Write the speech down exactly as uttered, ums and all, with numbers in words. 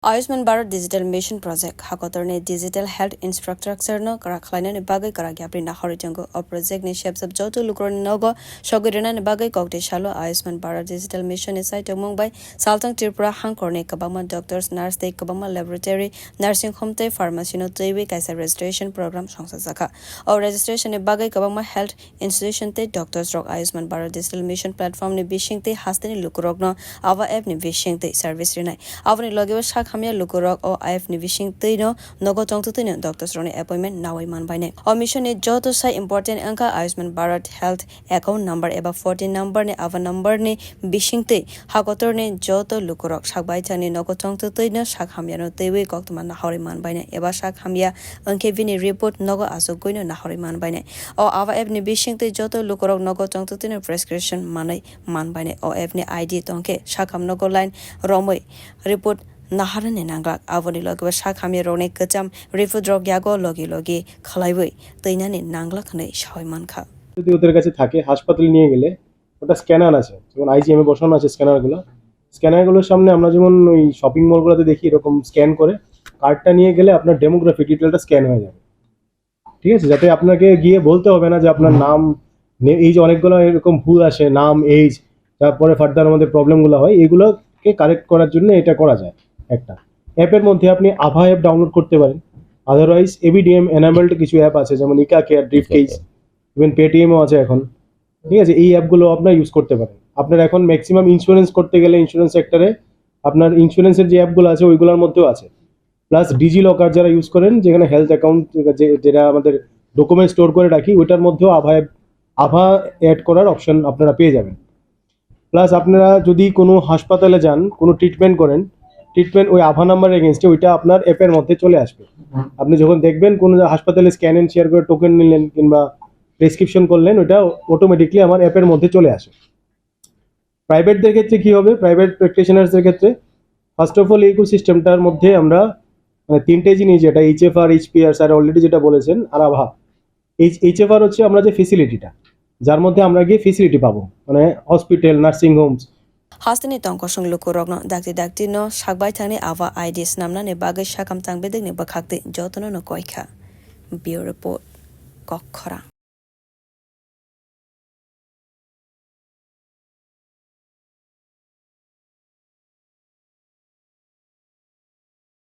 Ayushman Bharat Digital Mission Project hakotorni digital health infrastructure no kwrak khlainani bagwi kwrak yapri nahorwi tongo. O project ni sepsap joto lukurokni nogo sogwi rwnani bagwi kok tei salo Ayushman Bharat Digital Mission ni saitok mung bai saltang Tripura hangkorni kwbangma doctors, nurse tei kwbangma laboratory, nursing home tei pharmacy no twiwi kaisa registration program songsajakha. O registration ni bagwi kwbangma health institution tei doctors rok Ayushman Bharat Digital Mission platform ni bising tei hasteni lukurokno abo app ni bising tei service rinai. Aboni logebo sak hamya lukurok o app ni bising tei no nogo tongtwtwino doctors rokni appointment nawi manbainai. O mission ni joto sai important wngkha Ayushman Bharat Health Account Number eba fourteen number ni abo number ni bising tei hakotorni joto lukurok sak baithangni nogo tongtwtwino sak hamyano twiwi koktwma nahorwi manbainai eba sak hamya wngkhe bini report nogo achukgwino nahorwi manbainai. O abo app ni bising tei joto lukurok nogo tongtwtwino prescription manwi manbainai. O app ni I D tongkhe sakham nogo line romwi report naharnani nanglak. Aboni logebo sak hamya rokni kwcham report rok yago logi logi khlaiwi twinani nanglak hwnwi sawi mankha. যদি ওদের কাছে থাকে, হাসপাতালে নিয়ে গেলে ওটা স্ক্যানার আছে, যেমন আইজিএমে বসানো আছে স্ক্যানারগুলো। স্ক্যানারগুলোর সামনে আমরা যেমন ওই শপিং মলগুলোতে দেখি, এরকম স্ক্যান করে কার্ডটা নিয়ে গেলে আপনার ডেমোগ্রাফি ডিটেলটা স্ক্যান হয়ে যাবে। ঠিক আছে, যাতে আপনাকে গিয়ে বলতে হবে না যে আপনার নাম, নে-, এই যে অনেকগুলো এরকম ভুল আসে, নাম, এজ, তারপরে ফার্দার আমাদের প্রবলেমগুলো হয়, এগুলোকে কারেক্ট করার জন্য এটা করা যায় একটা। অ্যাপের মধ্যে আপনি আভা অ্যাপ ডাউনলোড করতে পারেন, আদারওয়াইজ এবিডিএম এনাবেলড কিছু অ্যাপ আছে, যেমন ইকা কেয়ার, ড্রিফট কেজ, ইভেন পেটিএমও আছে এখন। ঠিক আছে, এই অ্যাপগুলো আপনারা ইউজ করতে পারেন। আপনার এখন ম্যাক্সিমাম ইন্স্যুরেন্স করতে গেলে ইন্স্যুরেন্স সেক্টরে আপনার ইন্স্যুরেন্সের যে অ্যাপগুলো আছে ওইগুলোর মধ্যেও আছে। প্লাস ডিজি লকার যারা ইউজ করেন, যেখানে হেলথ অ্যাকাউন্ট, যেটা আমাদের ডকুমেন্ট স্টোর করে রাখি, ওইটার মধ্যেও আভা অ্যাপ, আভা অ্যাড করার অপশন আপনারা পেয়ে যাবেন। প্লাস আপনারা যদি কোনো হাসপাতালে যান, কোনো ট্রিটমেন্ট করেন, ট্রিটমেন্ট ওই আভা নাম্বার এগেনস্টে ওইটা আপনার অ্যাপের মধ্যে চলে আসবে। আপনি যখন দেখবেন কোনো হাসপাতালে স্ক্যান এন্ড শেয়ার করে টোকেন নিলেন কিংবা প্রেসক্রিপশন করলেন, ওইটা অটোমেটিকলি আমার অ্যাপের মধ্যে চলে আসে। প্রাইভেটদের ক্ষেত্রে কি হবে? প্রাইভেট প্র্যাকটিশনার্সদের ক্ষেত্রে ফার্স্ট অফ অল ইকোসিস্টেমটার মধ্যে আমরা, মানে, তিনটে জিনিস, যেটা এইচএফআর, এইচপিআর স্যার অলরেডি যেটা বলেছেন, আর আভা। এইচ এইচএফআর হচ্ছে আমরা যে ফেসিলিটিটা, যার মধ্যে আমরা গিয়ে ফেসিলিটি পাবো, মানে hospital, nursing Holmes. Hasteni tongkosong lukurokno dakti dakti no sakbai thangni abo I D snamnani bagwi sakam tang bedekni bwkhak twi jotono no koikha. Bureau Report, Kokkhorang.